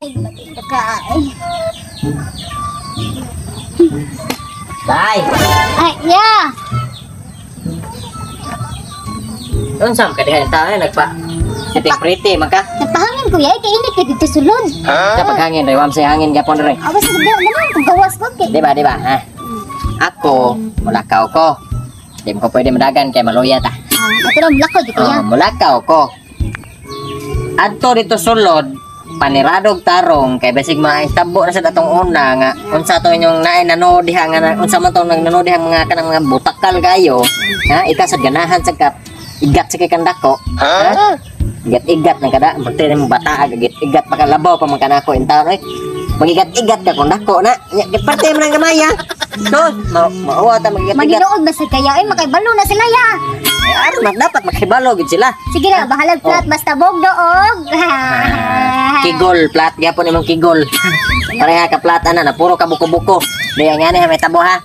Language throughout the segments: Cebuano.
Ay, ka. Ay. Day. Ay, yeah. Unsa man ka diha tao nagpa sitting pretty man ka? Nagpahangin ko yay kay init kay dito sulod. Sa paghangin re, wam say hangin gyapon re. Awas sa gabi naman kung gawas ko kay. Di ba, di ba? Ha? Ako, mulakaw ko. Di mo ko pwede madagan kay maluya ta. Ah, ato lang lako di kuya. Oh, mulakaw ko. Adto dito sulod, paniradog tarong kay basig maitabo na sa datong una nga unsa to inyong naay nanood diha nga unsa man tong nagnanood diha mga kanang mga butakal kayo, ha, ika sad ganahan sad ka igat sa kay kandako, ha, igat-igat nang kada murti mo bata igat-igat pa ka labaw pa man kanako in taon, eh magigat-igat ka kung dako na nya parte man ang gamay, ha. So mauwa ta magigat-igat. Maginood ba sa kaya ay makaibalo na sila ya. Eh, aron man dapat makibalo gid sila. Sige na, bahalag plat basta bogdo og. Kigol plat gyapon imong kigol. Pareha ka plat ana na puro ka buko-buko. Di ang ani may tabo ha.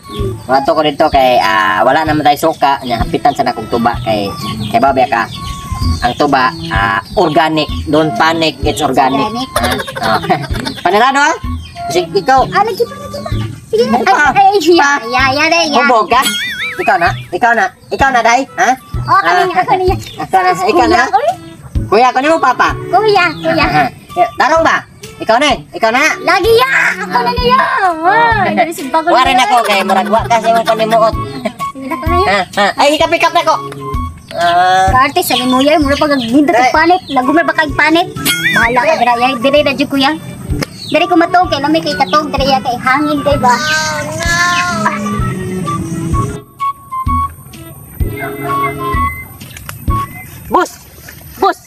Wato ko dito kay wala naman tayo suka nya hapitan sa nakong tuba kay kay babya ka. Ang tuba organic, don't panic, it's organic. Organic. Ah, oh. Panirado ha? Sige, ikaw. Ah, lagi pa, lagi pa. Sige, Ay, pa. ay, ay, ya, ya, ya, ya, ya. Hubog ka? Ikaw na? Ikaw na? Ikaw na, day? Ha? Oh, kaniya, ako niya. Ikaw na? Ikaw na? Kuya, oy. Kuya, kunin mo papa. Kuya, kuya. Tarong ba? Ikaw na, ikaw na. Lagi ya, ako na niya. Ay, dali si bago. Warin ako kay murag wa kasi mo panimuot. Sige na ko na ya. Ha, ha. Ay, hikap-hikap na ko. Ah, Karte sa nimo ya, mura pag nindot og panit, lagumay ba kag panit? Bahala ka dira ya, dire na jud kuya. Dire ko matog kay lami kay katog dire ya kay hangin kay ba. Bus. Bus.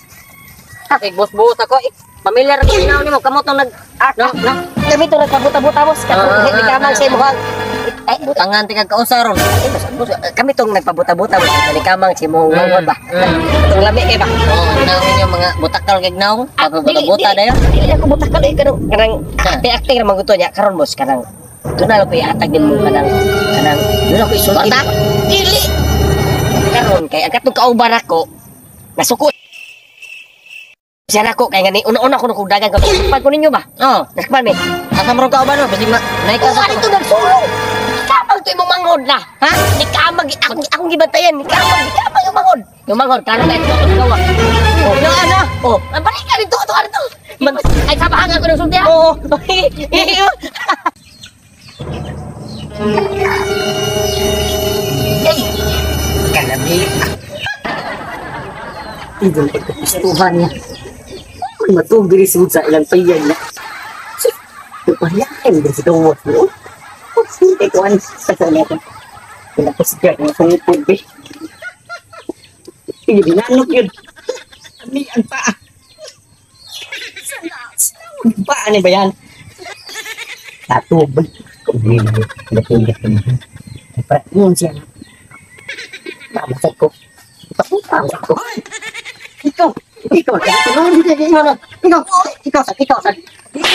Ay, bus bus ako. Eh, pamilyar ko ginaw nimo kamo tong nag no, no. Kami to nagpabuta-buta boss. Katong hindi ka man sa imuhang. Ay, butangan ti kag kausa ron. Ay, boss, boss, kami tong nagpabuta-buta boss. Kani kamang si imong manghod ba. Katong lami kay ba. Oh, naw ninyo mga butakal kay gnaw. Pagbuta-buta dayon. Dili ako butakal eh kanang kanang acting ra man gusto niya karon boss kanang doon na ko ihatag nimo kanang kanang doon ako isulti. Bata? Dili. Karon kay ang katong kauban ako nasuko siya nako kay ngani una-una ko nung dagan ko pag ko ninyo ba. Oh, Nasakpan mi. asa mo ron kauban mo? Basig ma naika Kung sa ano ito nagsulong? Ikamag to imong manghod na. Ha? Nikamag, akong, akong gibantayan. Nikamag, nikamag yung manghod. Yung manghod, klaro tayo ito ang gawa. Oh, No, ano? oh, balik ka dito, ito, ito. Ay, sabahan ako ng sulti ha? Oo. Ay, kalabi. Idol pagkapistuhan niya. Ay, matug diri sa ilang payag na. Nagpahiyain din sa gawas mo. Hindi ko ano sa kanila. Pinakusga ng sungkod, be. Sige, binanok yun. Ami ang paa. Ang paa ni ba yan? Tato ba? Kung hindi na pinapigat ko na. Yun siya. Pamasag ko. Pamasag ko. Ikaw! Ikaw! Ikaw! Ikaw! Ikaw! Ikaw! Ikaw!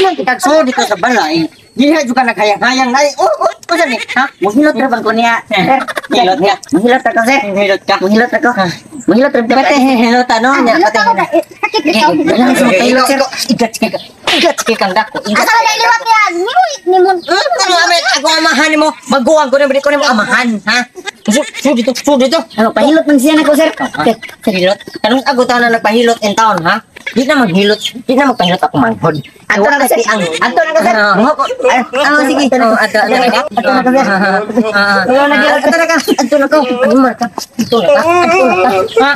Kitagso dito sa balay. Diha juga naghayang-hayang na. Oh, oh, oh, ni? Ha? Muhilot ra bang ko niya? Sir, Hilot ka. Muhilot ako, sir. Hilot ka. Muhilot ako. Muhilot ra Pati hilot ano Ah, nya ano pati. ka ba? Eh, sakit bitaw. Hilot sir. Igat kay igat kay kang dako. Igat. Asa ka liwat ya? Nimo nimo. Ano amin ako amahan nimo. Baguan ko na balik ko nimo amahan, ha? Su su dito, su dito. Ano, pahilot man siya nako, sir. Hilot. Kanong ako taon na nagpahilot in town, ha? Di na maghilot, di na magpahilot ako manghod. Ato na ka, sir. Ato na ka, sir. Ah, sige. Oh, ato ato na ka. Ato na ka, sir. Ato na ka. Ato na ka. Ato na ka. Ato na ka. Ato na ka. Ha?